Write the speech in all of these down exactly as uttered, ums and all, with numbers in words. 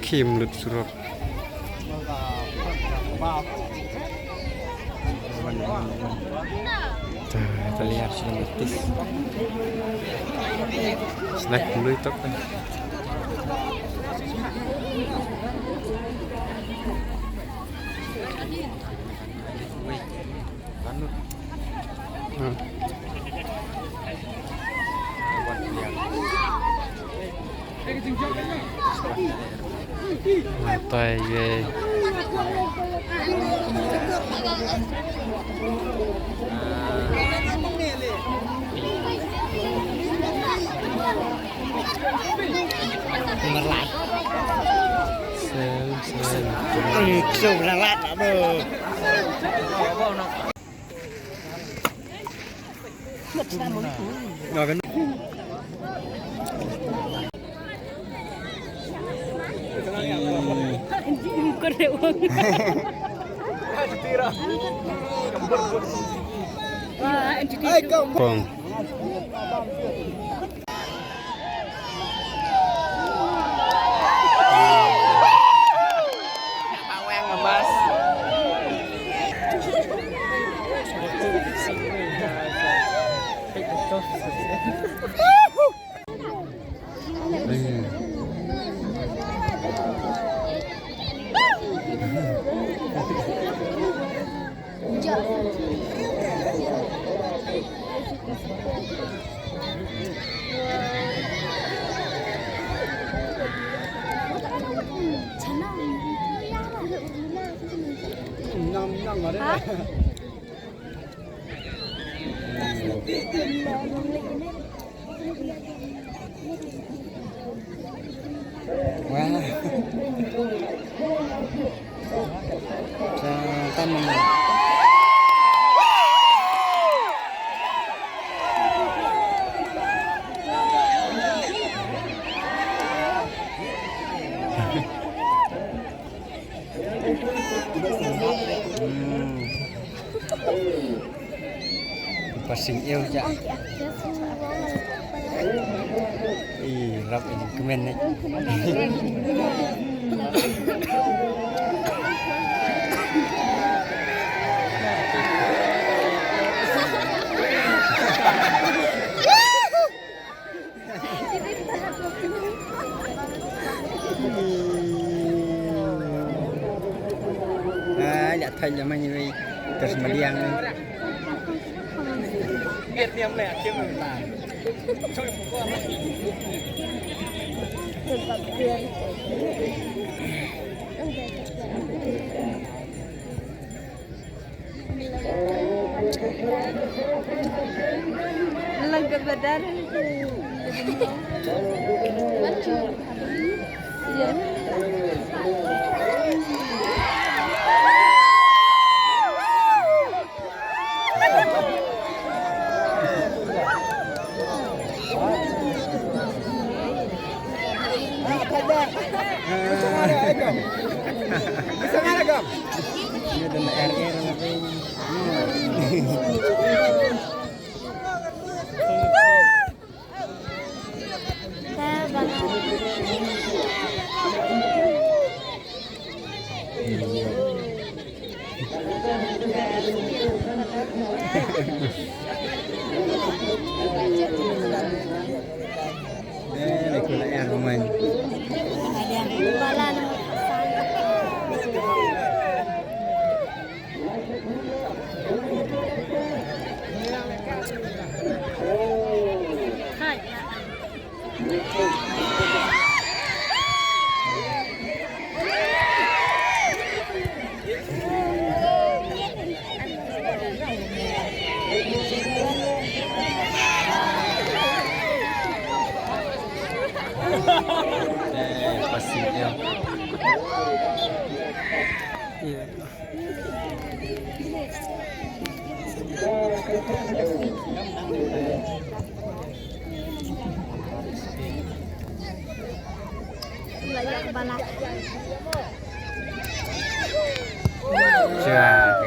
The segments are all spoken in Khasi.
Khim lut surok. Ta, ta liar sila metis. Snack lui tok. Hmm. Ngai tai ge. Sel, sel. Kong. Wah. Sa tan. Hmm. Pasing eu ja. Ih, rap ini kemen ni. Ah, yak thai yak mani wei. Terus madiang.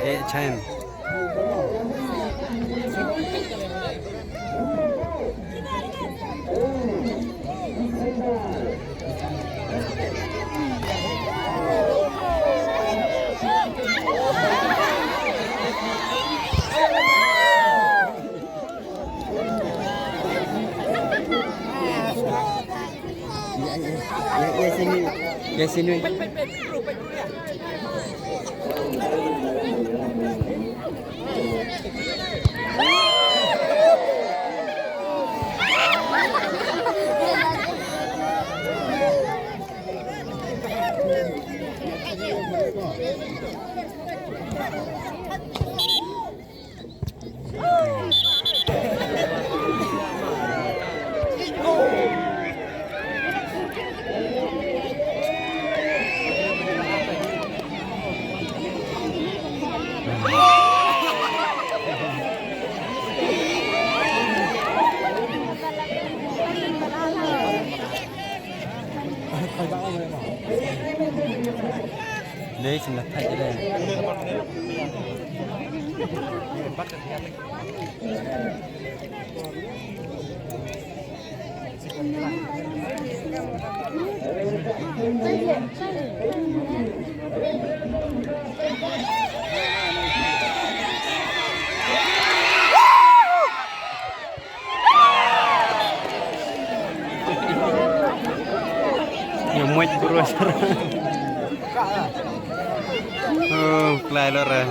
Eh, Chen. Ya, ya, ya, sini. Ya, sini. Dei sing dah thait dei. Ïa muid brus. Oh, klai lor eh.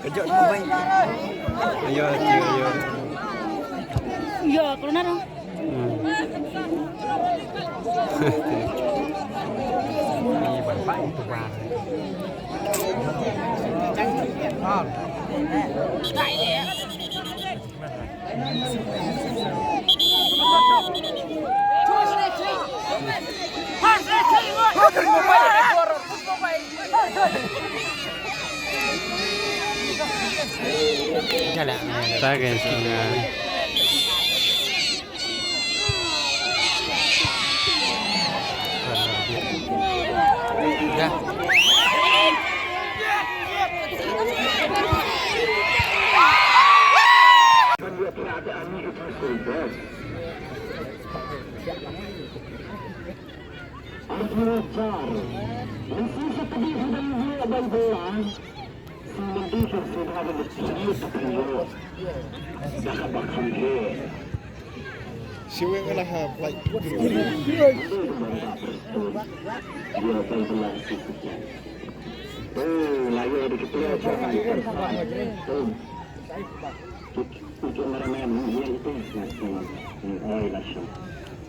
Kejut mo bai. Ayo, ayo, ayo. Ïa, corona dong. Hmm. Ni bai bai tu bai. Siwek lah ha, like.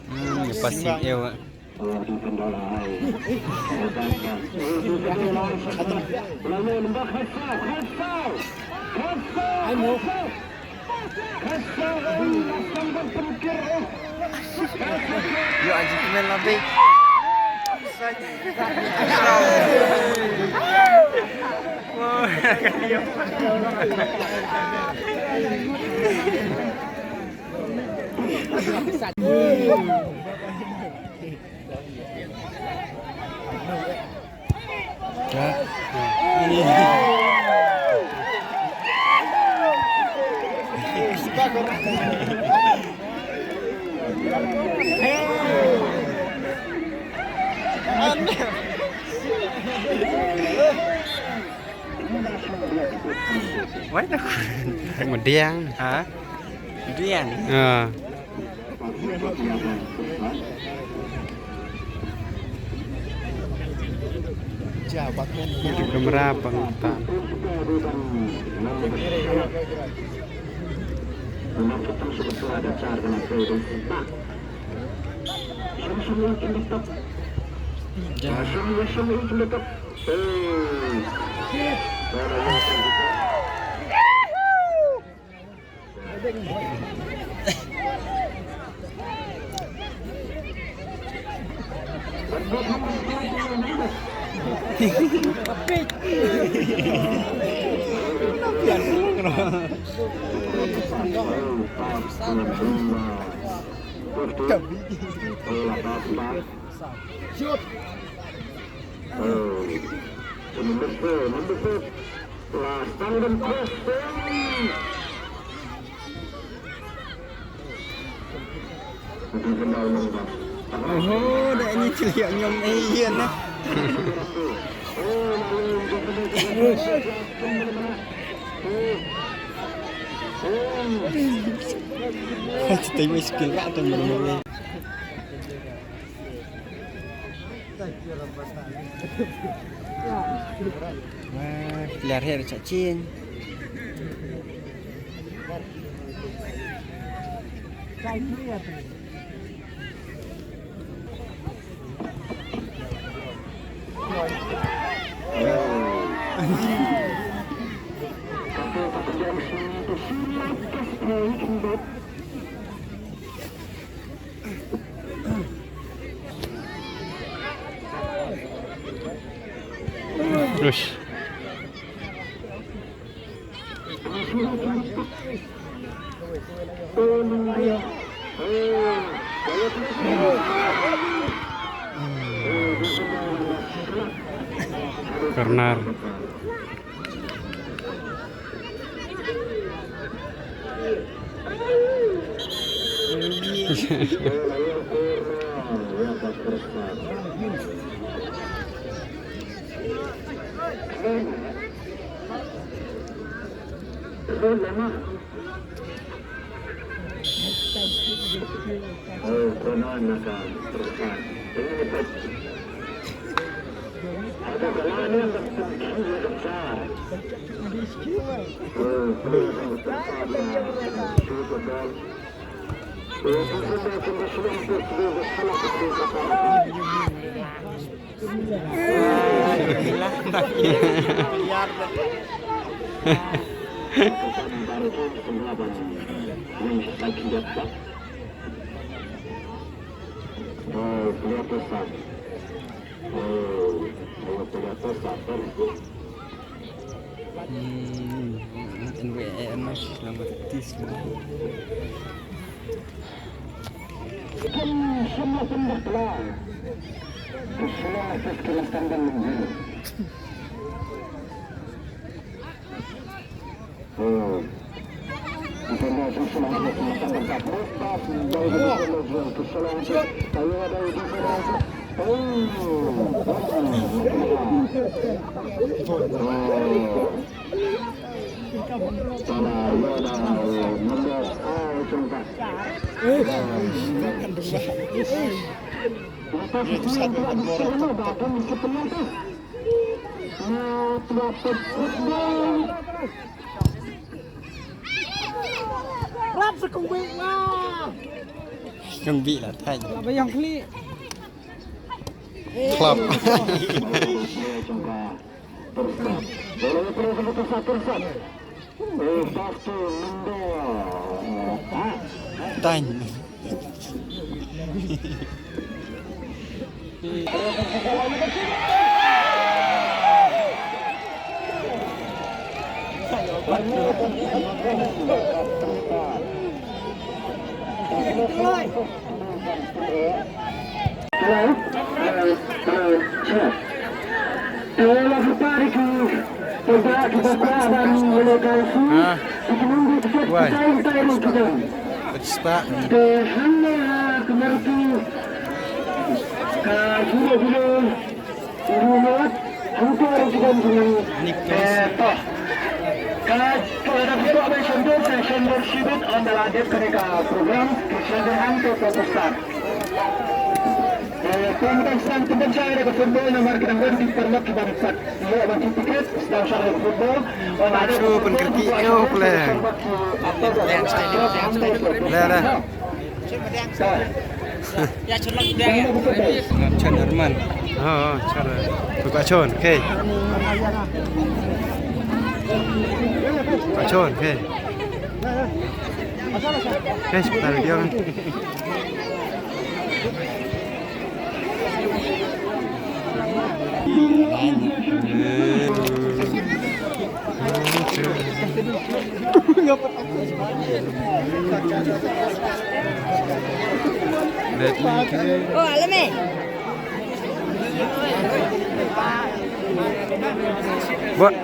Hmm, ya pasi ya. Yo, anjing kemel lambe. Wai na. Madiang. Ha? Madiang. Ha. Kamera bang tan. Ja. Shoot. Number four, number four. Oho, da ni chili nyom ei yen na. Hai, stay with skill ka tu. Wah, player here sa chin. Ush. Corner. Hmm, en we en mas lama tis. Rap sa kong bih ma. Kong bih la thaiñ. La bayang khlieh. Klap. Thaiñ. Ah. Why? What's that? Nicholas. Shu pynkyntiew ïa u pleng. Le le. Chon Arman. Oh, oh, chon. Tu ka chon, okay. Ka chon, okay. Okay, sebentar video kan. Oh, alam eh. Buat.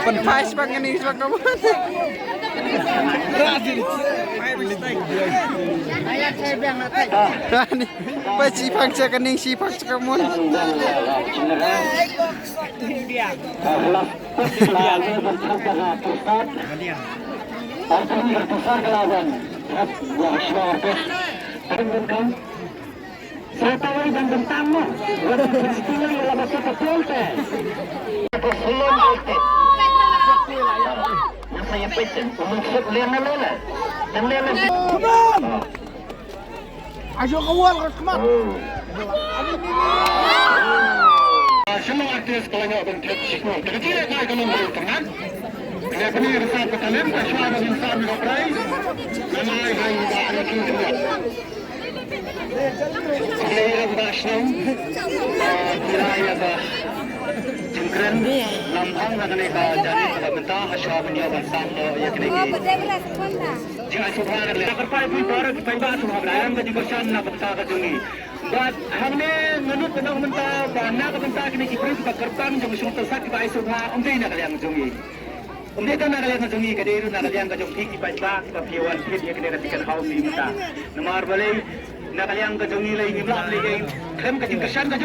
Pynphai sbak kane sbak ka mon. Ani, ba shi phang cha kane shi phang cha ka mon. Sa tawai ban bentang mo. Wala ka sila wala ba ka pol te. Ko sulon te. Nasa ya pete. Ko mo khop le na le na. Dan le na. Come on. Ajo ka wal ka khmat. Shimang artist ka la nyok ban tip shikung. Ka ti le kai ka nong bru tang. Ka ni ka sa ka talent ka shwa ban sa mi ka prai. Na mai hai ba na tu. Khublei ïa ba shnong, ah, khublei ïa ba jingkren, lam hang na kane ka jari ka mynta ha shuwa ban ïa ban sam noh ïa kane ki. Jingaisoh bha ka leh. Kyrpad ïa phi baroh ki paidbah sngewbha ban ai ka jingkyrshan na ka bynta ka jong ngi. Bad hangne nga nud ban ong mynta ba na ka bynta kine ki briew kiba kyrpang jong ka shnong Tawsat kiba aisoh bha, ym dei na ka liang jong ngi. Ym dei tang na ka liang ka jong ngi, ka dei ruh na ka liang ka jong phi ki paidbah kiba phi wan thied ïa kane ka ticket house mynta. Namar balei na ka liang ka jong ngi lei ngim lah lei khlem ka jingkyrshan ka jong